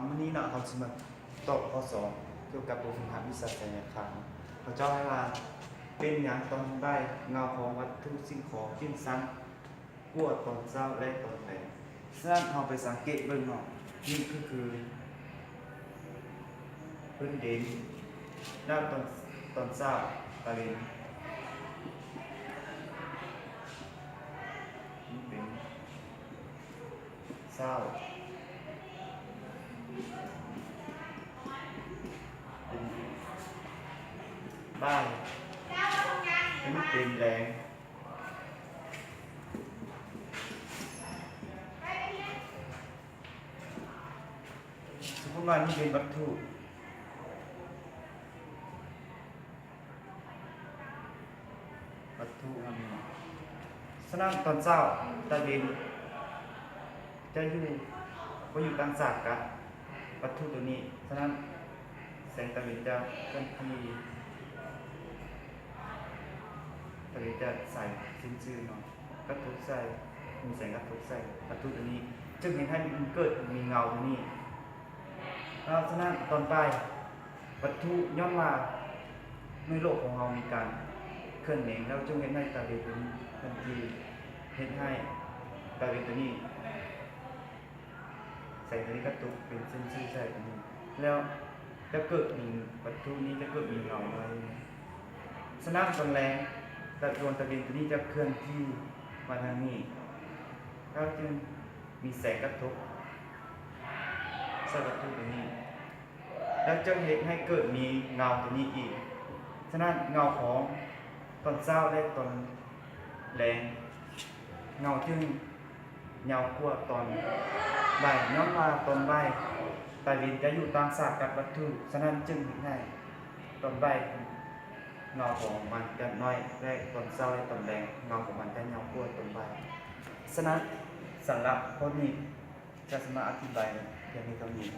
ມື້ນີ້ເນາະ ເຮົາຊິມາຕອບຂໍ້ສອບກ່ຽວກັບບົດຝຶກຫັດວິຊາໄສຍະຄາດ. ເຂົາເຈົ້າໃຫ້ວ່າ ເປັນຫຍັງຕອນບ່າຍເງົາຂອງວັດຖຸສິ່ງຂອງຈຶ່ງສັ້ນກວ່າຕອນເຊົ້າ ແລະ ຕອນແລງ? ສະນັ້ນເຮົາໄປສັງເກດເບິ່ງເນາະ ນີ້ຄື ຄືພື້ນດິນ ແລ້ວຕອນ ຕອນເຊົ້າ ຕາເວັນ ມັນເປັນ ເຊົ້າ ເປັນບ່າຍ ເປັນ ເປັນແລງ. ສົມມຸດວ່ານີ້ເປັນວັດຖຸ ວັດຖຸອັນນີ້. ສະນັ້ນຕອນເຊົ້າຕາເວັນຈະຢູ່ ບໍ່ຢູ່ຕ່າງຊາດກັບວັດຖຸໂຕນີ້. ສະນັ້ນແສງຕາເວັນຈະເຄື່ອນທີ່ ຕາເວັນຈະໃສຊື່ນໆເນາະ ກະທົບໃສ່ ມີແສງກະທົບໃສ່ວັດຖຸໂຕນີ້ ຈຶ່ງເຮັດໃຫ້ມັນເກີດມີເງົາໂຕນີ້. ແລ້ວສະນັ້ນຕອນບ່າຍ ວັດຖຸ ຍ້ອນວ່າໃນໂລກຂອງເຮົາມີການເຄື່ອນແນງ ແລ້ວຈຶ່ງເຮັດໃຫ້ຕາເວັນໂຕນີ້ເປັນທີ່ ເຮັດໃຫ້ຕາເວັນໂຕນີ້ ແສງໂຕນີ້ກະທົບເປັນເສັ້ນຊື່ໃສ່ໂຕນີ້ ແລ້ວຈະເກີດມີ ວັດຖຸນີ້ຈະເກີດມີເງົານ້ອຍ. ສະນັ້ນຕອນແລງ ຕາ ດວງຕາເວັນໂຕນີ້ຈະເຄື່ອນທີ່ມາທາງນີ້ ແລ້ວຈຶ່ງມີແສງກະທົບໃສ່ວັດຖຸໂຕນີ້ ແລ້ວຈຶ່ງເຮັດໃຫ້ເກີດມີເງົາໂຕນີ້ອີກ. ສະນັ້ນເງົາຂອງຕອນເຊົ້າ ແລະ ຕອນແລງ ເງົາຈຶ່ງຍາວກວ່າຕອນບ່າຍ ຍ້ອນວ່າຕອນບ່າຍຕາເວັນຈະຢູ່ຕ່າງຊາດກັບວັດຖຸ ສະນັ້ນຈຶ່ງເຮັດໃຫ້ຕອນບ່າຍເງົາຂອງມັນຈະນ້ອຍ ແລະ ຕອນເຊົ້າ ແລະ ຕອນແລງເງົາຂອງມັນຈະຍາວກວ່າຕອນບ່າຍ. ສະນັ້ນສຳລັບຂໍ້ນີ້ ຈະສາມາດອະທິບາຍໄດ້ພຽງເທົ່ານີ້.